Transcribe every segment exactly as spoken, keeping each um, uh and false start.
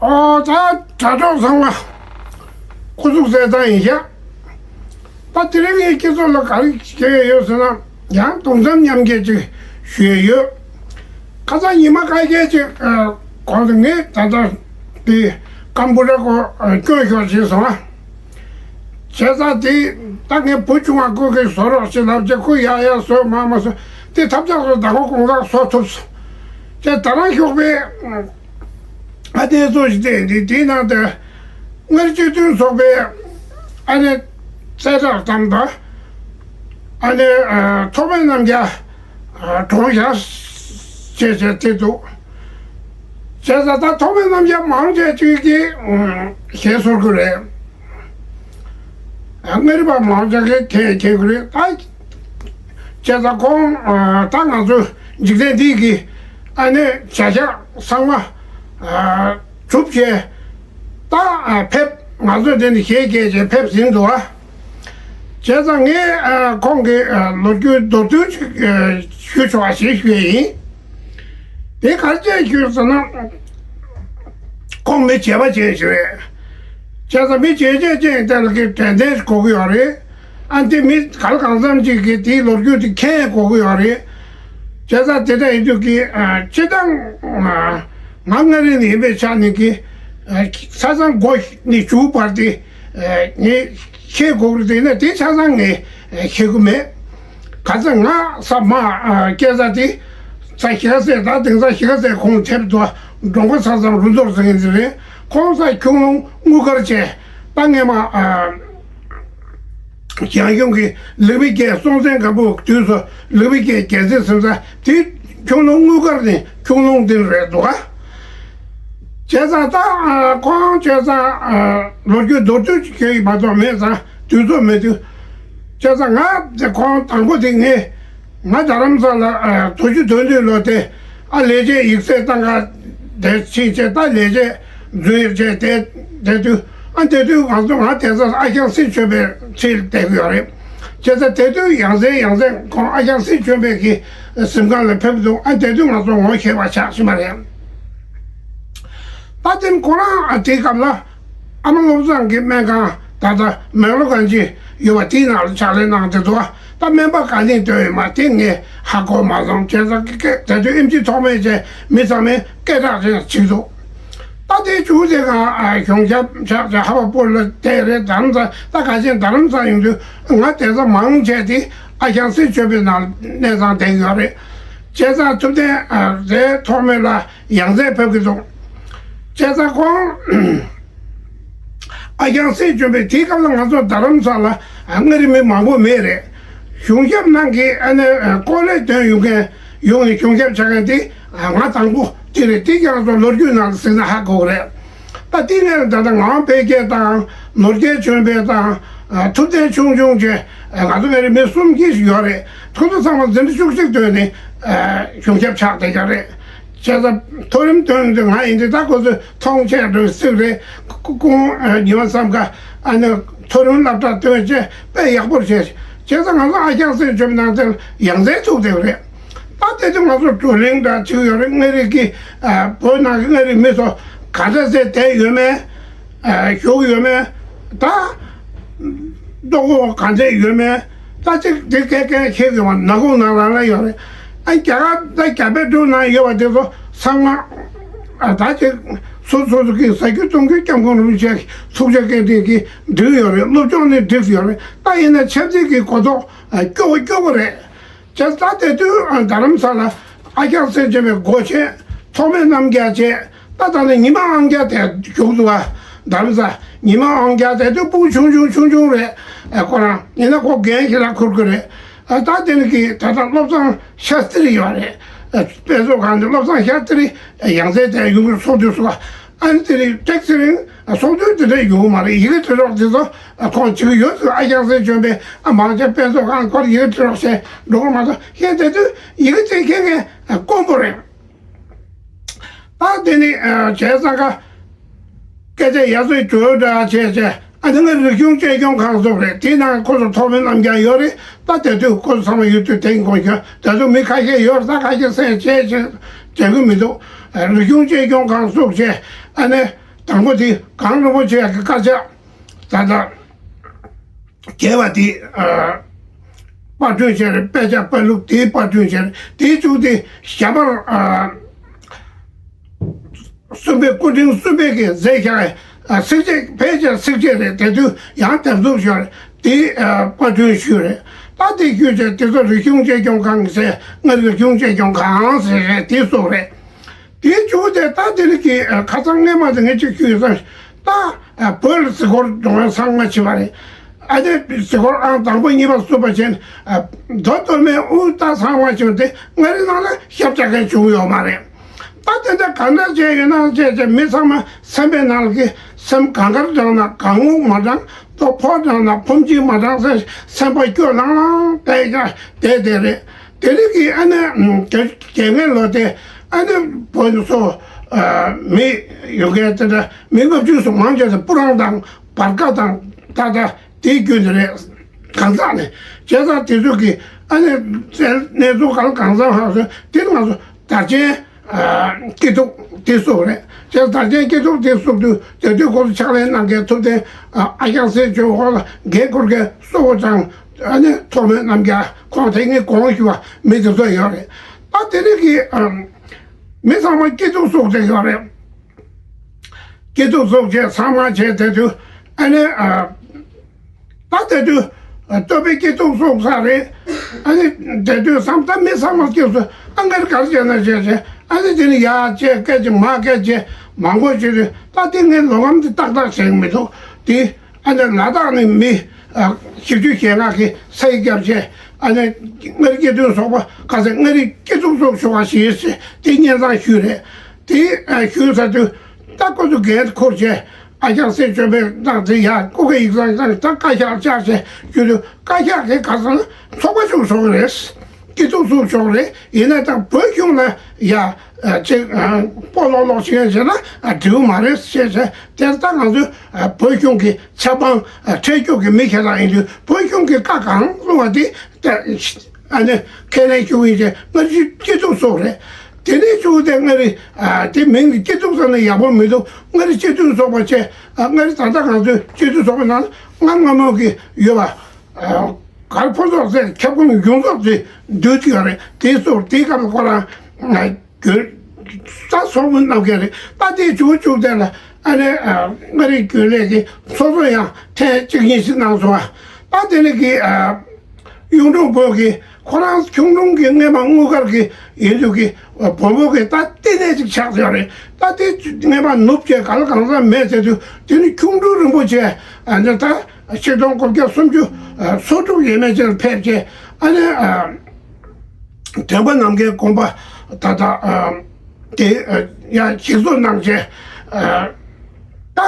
ཨོ་ད་དྲ་གྲོགས་ཚང་མ་སྐུ་གཟུགས་གསལ་ཐང་ཡིན་ཤག་ད་དེ་རིང་ངའི་སྐྱེ་ཚོགས་ལ་ག་རེ་བྱས་ཡོད་ཟེར་ན། ཡང་གདུང་སེམས་མཉམ་སྐྱེད་ཅིག་ཞུ་ཡས་ཡོད། ཁ་སང་ཉི་མ་ཁ་ཤས་ཅིག་གོང་དུ་ངས་ད་ལྟ་དེ་ཀམ་པུ་ཊར་སྐོར་སྐྱོན་ཤོར་ཕྱིན་སོང་ང་། བྱས་ཙང་དེ་ད་ངའི་བུ་ཆུང་བ་ཁོ་གིས་བཟོ་རོགས་ཞེས་ལབ་རྗེས་ཁོས་ཡག་ཡག་བཟོས་མ་མ་བཟོས་དེ་ཐབས་ཆག་སོང་། ད་ཁོ་དགོང་དག་བཟོ་ཐུབ་སོང་། བྱས་ད་རང་ཤོག་པའི་ཨ་དེ་ཚོ་ཞིག་བལྟས་འདི་དེའི་ནང་དུ་སྔར་སྤྱི་མཐུན་ཚོགས་པའི་ཨ་ནི་གསལ་བསྒྲགས་དང་དུ་ཨ་ནི་ཐོགས་མེད་རྣམ་རྒྱལ་གྲོངས་ཤག་ཅེས་བྱས་དེ་འདུག་བྱས་ཙང་ད་ཐོགས་མེད་རྣམ་རྒྱལ་མང་ཆེ་ཅིག་གིས་ཞལ་གསོར་གི་རེད། སྔར་པ་མང་ཆེ་གིས་མཁྱེན་མཁྱེན་གི་རེད། ད་བྱས་ཙང་ཁོང་ད་ང་ཚོ་འཇིག་རྟེན་འདི་གི་ཨ་ནི་བྱ་གཞག་ཚང་མ་གྲུབ་བྱས་ད་ཕེབས་ང་ཚོ་འདི་ནས་ཞལ་གྱེས་བྱས་ཕེབས་ཟིན་འདུག་ཨ། བྱས་ཙང་ངས་ཁོང་གི་ལོ་རྒྱུས་མདོར་བསྡུས་ཅིག་ཞུ་ཆོག་པ་ཞིག་ཞུས་ཡིན། དེ་ག་རེ་བྱས་ཞུས་ཟེར་ན། ཁོང་མི་བྱས་པ་ཅན་ཞིག་རེད། བྱས་ཙང་མི་བྱས་བྱས་ཅན་དེ་ལ་གི་དྲན་རྟེན་ཞིག་དགོས་ཀྱི་ཡོད་རེད། ཨ་འདི་མི་ག་ལ་གང་འཚམ་ཅིག་གིས་དེའི་ལོ་རྒྱུས་དེ་མཁྱེན་དགོས་ཀྱི་ཡོད་རེད། བྱས་ཙང་དེ་འདྲ་ཡིན་དུས་ཀྱི་སྤྱི་བཏང་ང་མངའ་རིས་ནས་ཡིན་པའི་ཆ་ནས་ཀྱི་ཆ་ཚང་སྒོ་ནས་ཞུགས་བར་དེ་ངས་ཤེས་དགོས་ཀྱི་རེད་ན་དེ་ཆ་ཚང་ངས་ཤེས་ཀྱི་མེད། ག་ཚོད་ང་ས་མ་སྐྱེས་ས་དེ་ས་ཞི་ཁ་ཟས་ད་དེང་ས་ཞི་ཁ་ཟས་ཁོང་ཐེབས་དུ་འབྲོང་པ་ས་མཚམས་རུ་མདོར་ཟེར་མཁན་དེ་རེད། ཁོང་ས་ཁྱུང་ལུང་དངུལ་དཀར་བྱས་ད་ངས་མ་རྒྱང་གཞུང་གི་ལིག་པི་རྒྱལ་སྲོང་བཙན་སྒམ་པོ་དུས་སུ་ལིག་པི་རྒྱལ་རྒྱལ་རྩེ་ཟེར་ས་དེ་ཁྱུང་ལུང་དངུལ་དཀར་ནས་ཁྱུང་ལུང་དེ་རེད་འདུག་ག་བྱས་ཙང་ད་ཁོང་བྱས་ཙང་ལོ་རྒྱུས་མདོར་བསྡུས་ཅིག་བྱས་ཡིན་མ་གཏོགས་མེད་ཙང་དུས་ཚོད་མེད་དུས། བྱས་ཙང་ང་དེ་ཁོང་དང་པོ་དེ་ངས་ང་རྡ་རམ་ས་ལ་དུས་རྒྱུན་དོན་དུས་ལོ་དེ་ཨ་ལས་བྱེད་ཡིག་ཚད་བཏང་ག་དེ་ཕྱིན་བྱས་ད་ལས་བྱེད་འཛུལ་ཡིག་བྱས་དེ་དེ་དུས་ཨ་དེ་དུས་ང་ཚོ་ང་དེ་ཚོ་ཨ་ཞང་སྲིད་བྱོན་པའི་ཁྲིར་བསྡད་ཀྱི་ཡོད་རེད། བྱས་ཙང་དེ་དུས་ཡང་སེ་ཡང་སེ་ཁོང་ཨ་ཞང་སྲིད་བྱོན་པའི་གི་གཟིམ་ཁང་ལ་ཕེབས་འདུག་ཨ་དེ་དུས་ང་ཚོ་ངོ་ཤེས་པ་ཆགས་ཕྱིན་པ་རེད། ད་དེ་ཁོ་རང་ཨ་དེའི་སྐབས་ལ་ཨ་མ་བློ་བཟང་གི་སྨན་ཁང་ད་ལྟ་མེག་ལོ་གན་ཇི་ཡོད་པ་དེའི་ནང་ལ་ཕྱག་ལས་གནང་བསྡད་འདུག་ད་སྨན་པ་ག་ནས་བཏོན་ཡོད་མ་དེ་ངས་ཧ་གོ་མ་སོང་། བྱས་ཙང་སྐད་ད་དུས་ཨེམ་ཆི་ཐོགས་མེད་བྱས་མི་ཚང་མས་སྐད་གྲགས་ཅན་ཅིག་འདུག་ད་དེའི་མཇུག་དེ་གང་གཞུང་ཞབས་ཆགས་ཆགས་ཧ་བ་སྤོ་ལ་བསྡད་རེད། རྡ་རམ་ས་ད་ག་ཅན་རྡ་རམ་ས་ཡོང་དུས་ང་དེ་ཚོ་མང་ཆེ་དེ་ཨ་ཞང་སྲིད་བྱོན་པའི་ནང་གནས་ཚང་བསྡད་ཡོད་རེད། བྱས་ཙང་ཐུབ་བསྟན་རེད་ཐོགས་མེད་ལ། ཡང་སེ་ཕེབས་ཀྱི་འདུག་བྱས་ཙང་ཁོང་ཨ་ཞང་སྲིད་བྱོན་པའི་དེའི་སྐབས་ལ་ང་ཚོ་རྡ་རམ་ས་ལ་མངའ་རིས་མི་མང་པོ་མེད་རེད། གཞུང་ཞབས་ནང་གི་ཨ་ནི་ཀོ་ལེ་འདོན་ཡོང་མཁན་ཡོང་ནས་གཞུང་ཞབས་ཆགས་མཁན་དེ་ང་དང་པོ་དེ་རེད། དེ་ཀྱང་ང་ཚོ་ལོ་རྒྱུས་ནང་ལ་གཟིགས་ན་ཧ་གོ་གི་རེད། ད་དེ་ནས་ད་ལྟ་ངག་དབང་འཕེལ་རྒྱས་དང་ནོར་རྒྱས་ཆོས་འཕེལ་དང་ཐུབ་བསྟན་ཆུང་ཆུང་བཅས་ང་ཚོ་མངའ་རིས་མི་གསུམ་གྱིས་ཡོད་རེད། ཁོ་ཚོ་ཚང་མ་འཛིན་གྲྭ་བཅུ་གཅིག་ཐོན་ནས་གཞུང་ཞབས་ཆགས་བསྡད་ཀྱི་རེད། བྱས་ཙང་མཐོ་རིམ་ཐོན་དུས་ང་ཡིན་དུས་ད་ཁོ་ཚོས་མཐོང་ཆེན་འགྲོ་སྲིད་རེད། ཁོང་ཉི་མ་མཚམས་ཁ་ཨ་ནི་མཐོ་རིམ་སློབ་གྲྭ་ཐོན་བྱས་དཔེ་ཡག་པོ་བྱས། བྱས་ཙང་ང་ཚོ་ཨ་ཞང་སྲིད་བྱོན་ནང་དེར་ཡང་སེ་ཐུག་བསྡད་རེད། ད་དེ་དུས་ང་ཚོ་བགྲོ་གླེང་འདྲ་བྱེད་ཀྱི་ཡོད་རེད། མངའ་རིས་ཀྱི་བོད་ནང་གི་མངའ་རིས་མི་ཚོ་ག་འདྲ་སེ་བསྡད་ཡོད་མེད། བཞུགས་ཡོད་མེད། ད་ལྟོ་གོས་ག་འདྲས་ཡོད་མེད། ད་ཅིག་དེ་སྐད་སྐད་ཤེས་དགོས་པ་ནག་ཁུང་ནང་རང་རང་ཡོད་རེད། ཨ་རྒྱ་གར་ད་རྒྱ་བལ་འབྲུག་ནང་ཡོད་པ་དེ་ཚོ་ཚང་མ་ཨ་ད་ཅིག་སོ་སོ་སོ་གི་ཟ་རྒྱུ་འཐུང་རྒྱུ་སྐྱབས་མགོན་རིན་པོ་ཆེ་ཚོགས་ཆེན་སྐད་འཕྲིན་གྱིས་འགྲིག་ཡོད་རེད། སློབ་སྦྱོང་ནི་འགྲིག་ཡོད་རེད། ད་ཡིན་ན་ཆབ་སྲིད་ཀྱི་གོ་རྟོགས་སྐྱོ་བོ་སྐྱོ་བོ་རེད། བྱས་ཙང་དེ་དུས་རྡ་རམ་ས་ལ་ཨ་ཞང་སྲིད་བྱོན་པའི་སྒོ་ཆེན་ཐོགས་མེད་རྣམ་རྒྱལ་བྱས། ད་ད་ནི་ཉི་མ་ཨང་རྒྱལ་དེ་བཞུགས་འདུག་བ། རྡ་རམ་ས་ཉི་མ་ཨང་རྒྱལ་དེ་དུས་སྤུ་གུ་ཆུང་ཆུང་ཆུང་ཆུང་རེད། ཨ་ཁོ་རང་ཡིན་ན་ཁོ་རྒན་ཞིག་ལ་འཁུར་གི་རེད། ཨ་ད་དེ་ནི་གི་ད་ལྟ་བློ་བཟང་ཤཱསྟྲི་ཡོད་རེད། ཨ་དཔེ་མཛོད་ཁང་དུ་བློ་བཟང་ཤཱསྟྲི་ཡང་སྲིད་དེ་ཡོང་གི་སོང་དུས་སུ་ཨ་ནི་དེ་རིང་ཏེག་ཚེ་རིང་སོང་དུས་དེ་འདྲ་ཡོང་གི་མ་རེད། ཡི་གེ་འབྲི་རོགས་དེ་ཚོ་ཁོང་བྱེད་ཀྱི་ཡོད་ཚུལ་ཨ་ཞང་སྲིད་བྱོན་པས་ཨ་མང་ཆེ་དཔེ་མཛོད་ཁང་སྐོར་ཡི་གེ་འབྲི་རོགས་བྱས་འགྲོ་གི་མ་གཏོགས་ཤེས་དེ་དུས་ཡི་གེ་བྲིས་མཁན་ངས་དཀོན་པོ་རེད། ད་དེ་ནི་བྱས་ཙང་ཀ་སྐད་ཆ་ཡག་ཚོད་བརྗོད་འདྲ་བྱས་བྱས་ཨ་ནི་ང་རིག་གཞུང་གཅེས་སྐྱོང་ཁང་སོགས་རེད། དེའི་ནང་ཁོ་ཚོ་ཐོགས་མེད་རྣམ་རྒྱལ་ཡོད་རེད། ད་དེ་དུས་ཁོ་ཚོ་ཚང་མ་ཡོད་དུས་དེང་དགོངས་ཞུ་དེ་ཚོ་མི་ཁ་ཤས་ཡོད་རེད། ད་ཁ་ཤས་སེམས་ཅན་ཅིག་བྱེད་ཀྱི་མི་འདུག་རིག་གཞུང་གཅེས་སྐྱོང་ཁང་སོགས་བྱས་ཨ་ནི། དང་པོ་དེ་གངས་རིན་པོ་ཆེ་གི་དཀར་ཆག་ད་ལྟ་རྒྱས་པ་དེ་ཨ་པར་སྐྲུན་བྱས་རེད། དཔེ་ཆ་དཔེ་ལུགས་དེའི་པར་སྐྲུན་བྱས་རེད། དེའི་མཇུག་དེ་ཞྭ་དམར་ཨ་གསུམ་པའི་སྐུ་ཕྲེང་གསུམ་པའི་གི་མཛད་བཞག་ཨ་གསེར་ཆས་ཕལ་ཆེར་གསེར་ཆས་རེད། དེ་དུས་ཡང་འདེབས་འཛུགས་ཞུས་རེད། དེ་ཨ་པར་སྐྲུན་ཞུས་རེད། ད་དེ་ཞུས་བྱས་དེ་ཚོ་རིག་གཞུང་གཅེས་སྐྱོང་ཁང་ཟེར། མངའ་རིས་རིག་གཞུང་གཅེས་སྐྱོང་ཁང་ཟེར་རེད། དེ་སོགས་རེད། དེའི་མཇུག་དེ་ད་དེ་རིགས་ཀྱི་ཨ་ཁ་སང་སྔས་མ་དེ་ངས་གཅིག་ཞུས་ཡོད་ཙང་། ད་ཨ་བོད་ལ་གཟིགས་སྐོར་འགྲོ་མཁན་ཚང་མ་བྱེད་པ་རེད། ཨ་ནི་གཟིགས་སྐོར་ཨང་དང་པོ་གཉིས་པ་གསུམ་པ་བྱས་ནས་ཨ་མདོ་སྟོད་སྨད་དབུས་ད་ཚང་མ་བྱེད་པ་དེ་མངའ་རིས་ནང་ལ་ཞབས་བཅགས་མཁན་བྱུང་ཡོད་མ་རེད། ད་དེ་འདྲ་གང་འདྲ་བྱས་ཡོད་ན་བྱས་བྱས་མི་ཚང་མ་སེམས་པའི་ནང་གི་སེམས་གངས་དཀར་དྲངས་ན་གངས་སྔོན་མ་དྲངས། ལྟོ་ཕོ་དྲངས་ན་ཕོ་མཆིན་མ་དྲངས་ཟེར་སེམས་པ་སྐྱོ་ལང་ལང་བསྡད་ཀྱང་བསྡད་བསྡད་རེད། དེ་རིང་གི་ཨ་ནི་རྒྱ་རྒྱ་ངན་ལོ་དེ་ཨ་ནི་བོད་སོ་མི་ཡོད་མཁན་དེ་འདྲ་མི་ལྔ་བཅུ་སོ་མང་ཆེ་ཚོ་སྤུ་རང་དང་བར་ཀ་དང་ད་ལྟ་དེའི་རྒྱུད་དེ་རེད། གང་ཟག་ནས་བྱས་ཙང་དེ་ཚོ་གི་ཨ་ནི་གནས་ཚུལ་གང་གང་ཟག་ཧ་སོ་དེ་ང་ཚོ་དར་ཆེན་སྐྱིད་སྡུག་དེ་སོགས་རེད། བྱས་ཙང་དར་ཆེན་སྐྱིད་སྡུག་དེ་སོགས་དུས་དེ་དུས་ཁོ་ཚོ་ཕྱག་ལས་གནང་མཁན་ཐུབ་བསྟན་ཨ་ཞང་སྲས་ཆོས་འཁོར་ལ་འགན་འཁུར་མཁན་གཙོ་བོ་ཚང་ཨ་ནི་ཐོགས་མེད་རྣམ་རྒྱལ་ཁོང་དེ་ངས་གོང་ཞུ་བ་མི་དེ་ཚོ་ཡོད་རེད། ད་དེ་རིང་གི་ཨ་མི་ཚང་མ་སྐྱིད་སྡུག་སོགས་དེ་ཡོད་རེད། སྐྱིད་སྡུག་སོགས་བྱས་ཚང་མ་བྱས་དེ་དུས་ཨ་ནི་ཨ་ད་དེ་དུས་སྟོད་པའི་སྐྱིད་སྡུག་སོགས་ས་རེད། ཨ་ནི་དེ་དུས་བསམ་ད་མི་ཚང་མ་སྐྱིད་སོ་ཨ་མགར་གར་བྱས་ན་བྱས་བྱས་ཨ་ནི་དེ་ནི་ཡ་བྱས་སྐད་ཅིག་མ་སྐད་ཅིག་མང་པོ་བྱས་དུས་ད་དེ་ངས་ལོ་ངམ་དེ་ཏག་ཏག་བྱས་མི་འདུག་དེ། ཨ་ནི་ལ་དྭགས་ནས་མི་ཨ་བཞི་བཅུ་ཞེ་ལྔ་གིས་ས་ཡིག་བརྒྱབ་བྱས་ཨ་ནི་མངའ་རིས་སྐྱིད་སྡུག་ཚོགས་པ་ཁ་སང་མངའ་རིས་སྐྱིད་སྡུག་ཚོགས་ཆེ་བ་ཞེས་ཟེར་དེ་སྙན་སེང་ཞུས་རེད། དེ་ཨ་ཞུས་ཚར་དུས་ད་ཁོ་ཚོ་འགན་འཁུར་བྱས་ཨ་ཞང་སྲས་ཆོས་འཕེལ་གནང་དེ་ཡ་སྐུ་སྒེར་ཡིག་ཚང་བཏང་ད་བཀའ་ཤག་བཅར་བྱས་ཞུས་དུས་བཀའ་ཤག་གིས་ཁ་སང་ཚོགས་པ་ཞུགས་ཆོག་གི་རེད། སྐྱིད་སྡུག་ཚོགས་ཆོག་གི་རེད། ཡིན་ན་ད་བོད་གཞུང་ལ་ཡ། ཨ་ཅིག་ཨ་སྤོ་ལོག་ལོག་བྱེད་མཁན་བྱས་ན་ཨ་འགྲིག་མ་རེད་ཞེས་བྱས། དེར་ལྟ་ང་ཚོས་ཨ་བོད་གཞུང་གི་ཆབ་འབངས་ཨ་འཕྲལ་མཆོག་གི་མི་ཁྱེད་རང་ཡིན་དུས་བོད་གཞུང་གི་བཀའ་གང་གསུང་བ་དེ་ཨ་ནི་ཁས་ལེན་ཞུ་གི་ཡིན་ཞེས་མངའ་རིས་སྐྱིད་སྡུག་སོགས་རེད། དེ་ནས་ཞུ་དེ་མངའ་རིས་ཨ་དེ་མིང་གི་སྐྱིད་སྡུག་ཟེར་ན་ཡག་པོ་མི་འདུག་མངའ་རིས་སྤྱི་མཐུན་ཚོགས་པ་བྱས། ཨ་མངའ་རིས་ད་ལྟ་ང་ཚོའི་སྤྱི་མཐུན་ཚོགས་པའི་ནང་ལ་སྔར་སྔ་མོ་གི་ཡོད་པ། ཨ་གར་ཕུན་ཚོགས་ཟེར་ཁྱབ་ཁོངས་ཡོངས་རྫོགས་དེ་འདུས་ཀྱི་ཡོད་རེད། དེའི་སོར་དེའི་སྐབས་ལ་ཁོ་རང་རྒྱུན་ས་སོག་པོ་གནང་མཁན་རེད། ད་དེའི་བཅུ་བཅུ་དེ་ལ་ཨ་ནི་ཨ་མངའ་རིས་རྒྱུན་ལས་ཀྱི་ཚོགས་གཙོ་ཡང་ཐེངས་གཅིག་གཉིས་ཤིག་གནང་སོང་བ། ད་དེ་ནི་གི་ཨ་གཡུང་དྲུང་བོན་གྱི་ཁོ་རང་ཁྱུང་དྲུང་གི་སྔས་མ་དངུལ་དཀར་གྱི་ཡིན་དུས་ཀྱི་བོན་པོ་གི་ད་ལྟེ་གནས་ཅིག་ཆགས་ཡོད་རེད། ད་དེ་སྔས་མ་ནུབ་བྱས་ག་ལ་གང་ཟག་མེད་ཟེར་དུས་དེ་ནི་ཁྱུང་དྲུང་རིན་པོ་ཆེ་ཨ་ནི་ད། ཆིག་སྟོང་དགུ་བརྒྱ་སུམ་ཅུ་སོ་དྲུག་ཡས་མས་ཅན་ཕེབས་རྗེས་ཨ་ནི་དྲན་པ་ནམ་མཁའི་དགོན་པ་ད་ལྟ་དེ་ཡང་ཞིག་གསོ་གནང་རྗེས་ད་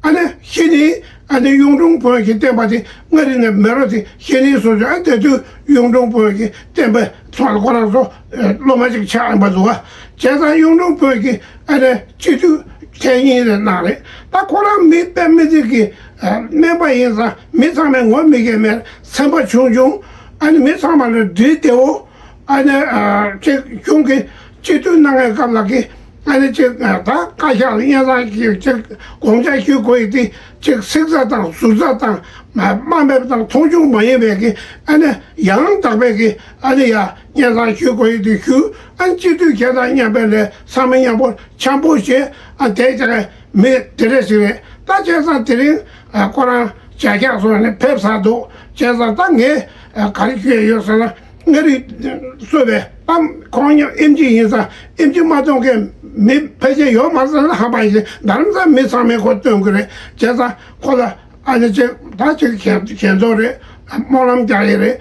ཨ་ནི་གཞི་ནས་ཨ་ནི་གཡུང་དྲུང་བོན་གྱི་བསྟན་པ་དེ་མངའ་རིས་ནས་མེད་རོགས་དེ་གཞི་ནས་སོ་སོ་ཨ་དེ་དུས་གཡུང་དྲུང་བོན་གྱི་བསྟན་པའི་ཐོག་ལ་ཁོ་རང་ཚོ་སློབ་མ་ཅིག་ཆགས་ཡིན་པ་འདུག་བ། བྱས་ཙང་གཡུང་དྲུང་བོན་གྱི་ཨ་ནི་སྤྱི་འཐུས་ཐེངས་གཉིས་རེ་གནང་རེད། ད་ཁོ་རང་མི་དཔེ་མི་སྲིད་ཀྱི་ཨ་དམན་པ་ཡིན་ཙང་མི་ཚང་མས་ངོ་མི་ཤེས་མེད། སེམས་པ་ཆུང་ཆུང་། ཨ་ནི་མི་ཚང་མ་ལ་འདྲི་བདེ་བོ། ཨ་ནི་ཨ་ཅིག་གཞུང་གི་སྤྱི་འཐུས་གནང་བའི་སྐབས་ལ་གི་ཨ་ནི་ཅིག་ཨ་ད་བཀའ་ཤག་ལ་སྙན་སེང་ཞིག་ཅིག་དགོངས་འཆར་ཞུ་དགོས་ཡིན་དེ་ཅིག་སིག་ས་དང་ཟུར་ས་དང་མ་དམའ་འབེབས་དང་མཐོང་ཆུང་མ་ཡིན་པའི་གི་ཨ་ནི་ཡང་དག་པའི་གི་ཨ་ནི་ཡ་སྙན་སེང་ཞུ་དགོས་ཡིན་དེ་ཞུ། ཨ་ནི་སྤྱི་འཐུས་ཁྱེད་དང་མཉམ་པའི་ལས་བསམ་མི་མཉམ་པོ་འཆམ་པོ་བྱེད། ཨ་དེ་ཅག་མི་དེ་འདྲ་ཞིག་རེད། ད་བྱས་ཙང་དེ་རིང་ཨ་ཁོ་རང་བྱ་རྒྱག་སོང་ནས་ཕེབས་ཚར་འདུག་བྱས་ཙང་ད་ངས་ཨ་ག་རེ་ཞུ་ཡ་ཡོད་ཟེར་ན་མངའ་རིས་གཙོས་པའི་ཨ་ཁོང་ཉིད་ཨེམ་ཆི་ཡིན་ཙང་ཨེམ་ཆི་མ་གཏོང་མཁན་མི་ཕལ་ཆེར་ཡོད་མ་རེད་ཟེར་ན་ཧམ་པ་ཡིན། རྡ་རམ་ས་མི་ཚང་མས་ཁོ་སྟོན་གི་རེད། བྱས་ཙང་ཁོ་ལ་ཨ་ནི་ཅིག་ད་ཅིག་ཞལ་ཞལ་འཛོམས་རེད། སྨོན་ལམ་རྒྱག་ཡི་རེད།